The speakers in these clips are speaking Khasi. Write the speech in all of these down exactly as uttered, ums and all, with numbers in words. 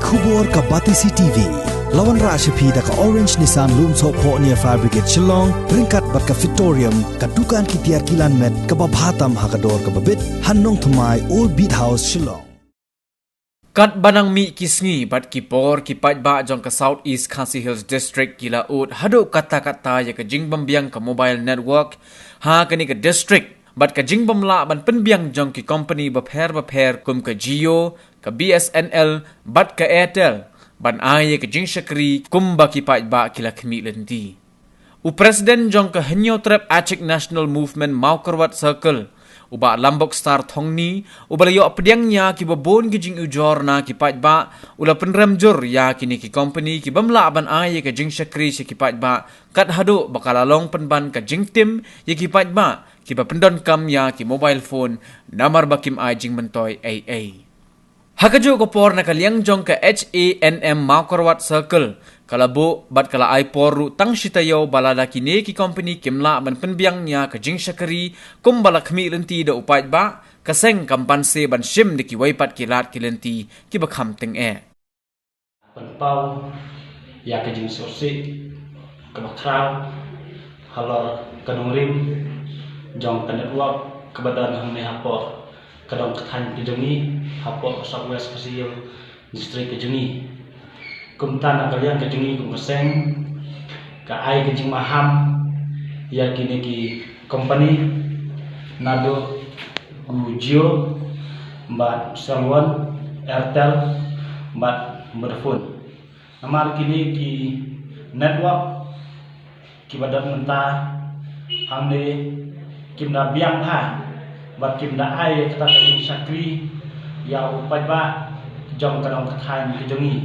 Khubor ka Batesi T V. La wanrah sha phi da ka Orange Nissan Lumsohphoh near Fire Brigade Shillong, ryngkat bad ka Fitorium, ka dukan ki tiar kilan met kaba bha tam ha ka dor kaba bit, ha Nongthymmai, Old Beat House, Shillong. Katba nang mih ki sngi bad ki por, ki paidbah jong ka South East Khasi Hills District ki la ud haduh katta katta ïa ka jingbymbiang ka mobile network ha kane ka district bad ka jingbymlah ban pynbiang jong ki kompani bapher bapher kum ka Jio, ka B S N L bad ka Airtel, ban ai ïa ka jingshakri kumba ki paidbah ki la khmih lynti. U President jong ka Hynñiewtrep Achik National Movement Mawkyrwat Circle, u Bah Lambokstar Thongni, uba la ïoh pdiang ïa kiba bun ki jingujor na ki paidbah, u la pynrem jur ïa kine ki kompani ki bym lah ban ai ïa ka jingshakri sha ki paidbah, kat haduh ba ka la long pynban ka jingtim ïa ki paidbah kiba pyndonkam ïa ki mobile phone, namar ba kim ai jingmyntoi ei ei. Ha kajuh ka por, na ka liang jong ka H A N M Mawkyrwat Circle, ka la buh bad ka la ai por ruh tang shi taïew ba lada kine ki kompani kim lah ban pynbiang ïa ka jingshakri kumba la khmih lynti da u paidbah, ka seng kam banse ban shim da kiwei pat ki lad ki lynti kiba kham tyngeh. Pynpaw ïa ka jingsngewsih kaba khraw halor ka nongrim jong ka network kaba don hangne hapoh ka dong ka thaiñ ka jong ngi, hapoh ka South West Khasi Hills District ka jong ngi. Kumta, na ka liang ka jong ngi kum ka seng, ka ai ka jingmaham ïa kine ki kompani, naduh u Jio bad Cell One, Airtel bad Vodafone. Namar kine ki network kiba don mynta hangne kim da biang bha bad kim da ai kata ka jingshakri ïa u paidbah jong ka dong ka thaiñ ka jong ngi.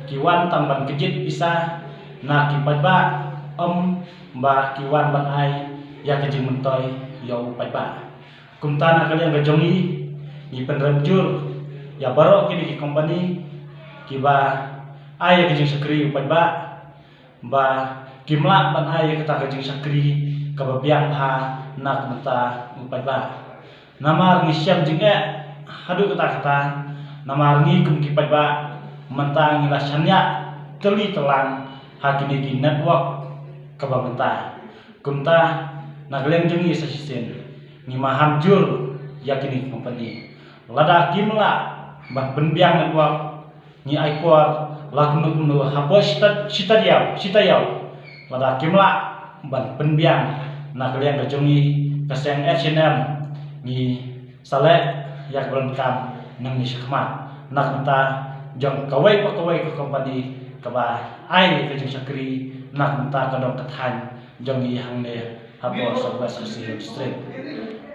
Ki wan tang ban kjit pisa na ki paidbah, ym ba ki wan ban ai ïa ka jingmyntoi ïa u paidbah. Kumta, na ka liang ka jong ngi, ngi pynrem jur ïa baroh kine ki kompani kiba ai ïa ka jingshakri u paidbah, ba kim lah ban ai ïa kata ka jingshakri kaba biang bha na ka bynta u paidbah. Namar ngi shem jingeh haduh katta katta, namar ngi kum ki paidbah mynta ngi la shaniah tylli tyllang ha kine ki network kaba mynta. Kumta, na ka liang jong ngi sa shisien, ngi maham jur ïa kine ki kompani. Lada kim lah ban pynbiang network, ngi ai por la kumno kumno hapoh shi ta-, shi taïew, shi taïew. Lada kim lah ban pynbiang, na ka liang ka jong ngi ka seng H A N M, ngi sa leh ïa ka bynta nangne shakhmat na ka bynta jong kawei pa kawei ka kompani kaba ai ka jingshakri na ka bynta ka dong ka thaiñ jong ngi hangne hapoh South West Khasi Hills District.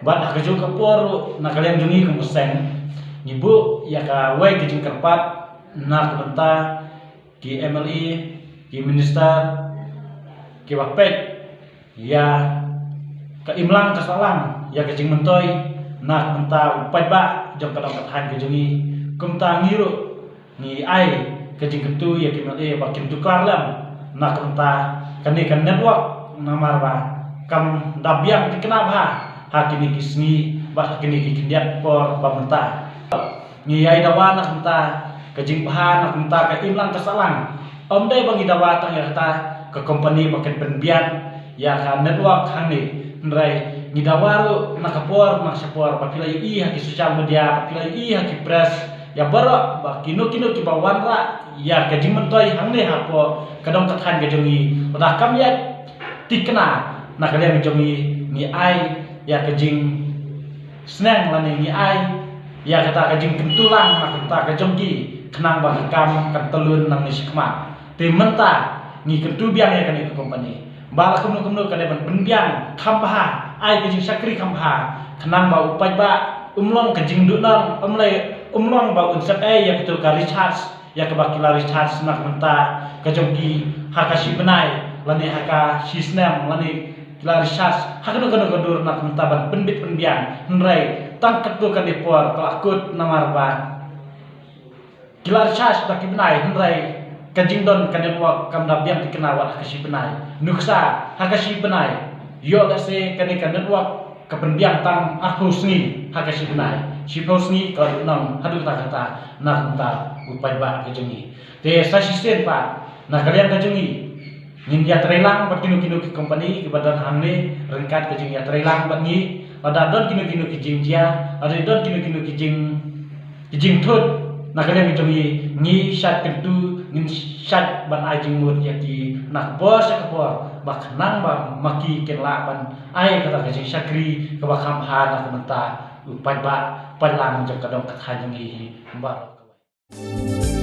Bad ha kajuh ka por ruh, na ka liang jong ngi kum ka seng, ngi buh ïa kawei ka jingkyrpad na ka bynta ki M L A, ki minister, kiba peit ïa ka imlang ka sahlang, ïa ka jingmyntoi na ka bynta u paidbah jong ka dong ka thaiñ ka jong ngi. Kumta, ngi ruh ngi ai ka jingkyntu ïa ki M L A ba kin tuklar lem na ka bynta kane ka network, namar ba kam da biang thikna bha ha kine ki sngi bad ha kine ki khyndiat por ba mynta. Ngi ïai dawa na ka bynta ka jingbha, na ka bynta ka imlang ka sahlang. Ym dei ba ngi dawa tang ïa kata ka kompani ba kan pynbiang ïa ka network hangne. Hynrei ngi dawa ruh na ka por na ka por ba phi la ïohi ha ki social media, ba phi la ïohi ha ki press, ïa baroh ba kino kino kiba wanrah ïa ka jingmyntoi hangne hapoh ka dong ka thaiñ ka jong ngi, lada kam ïaid thikna na ka liang jong ngi, ngi ai ïa ka jingsneng lane ngi ai ïa kata ka jingkyntu lang na ka bynta ka jong ki, khnang ba ka kam kan tyllun nangne shakhmat. Te mynta ngi kyntu biang ïa kane ka kompani ba la kumno kumno ka dei ban pynbiang kham bha, ai ka jingshakri kham bha, khnang ba u paidbah um long ka jingduhnong, um lei, um long ba un sep ei ïa kato ka recharge ïa kaba ki la recharge na ka bynta ka jong ki ha ka shi bnai lane ha ka shi snem, lane ki la recharge ha kano kano ka dur na ka bynta ban pynbit pynbiang. Hynrei tang katto katne por ka la kut, namar ba ki la recharge da ki bnai, hynrei ka jingdon ka network kam da biang thikna wat ha ka shi bnai. Nuksa, ha ka shi bnai, ïoh lehse kane ka network ka pynbiang tang arphew sngi ha ka shi bnai. shiphew sngi ka nang haduh katta katta na ka bynta u paidbah ka jong ngi. Te sa shisien pat na ka liang ka jong ngi ngin ïatreilang bad kino kino ki company kiba don hangne ryngkat ka jingïatreilang bad ngi. Lada don kino kino ki jingjia, lada don kino kino ki jing ki jingthut na ka liang ka jong ngi, ngi shait kyntu, ngin shait ban ai jingmut ïa ki na ka por sha ka por, ba khnang ba ma ki kin lah ban ai kata ka jingshakri kaba kham bha na ka bynta u paidbah paidlang jong ka dong ka thaiñ jong ngi baroh kawei.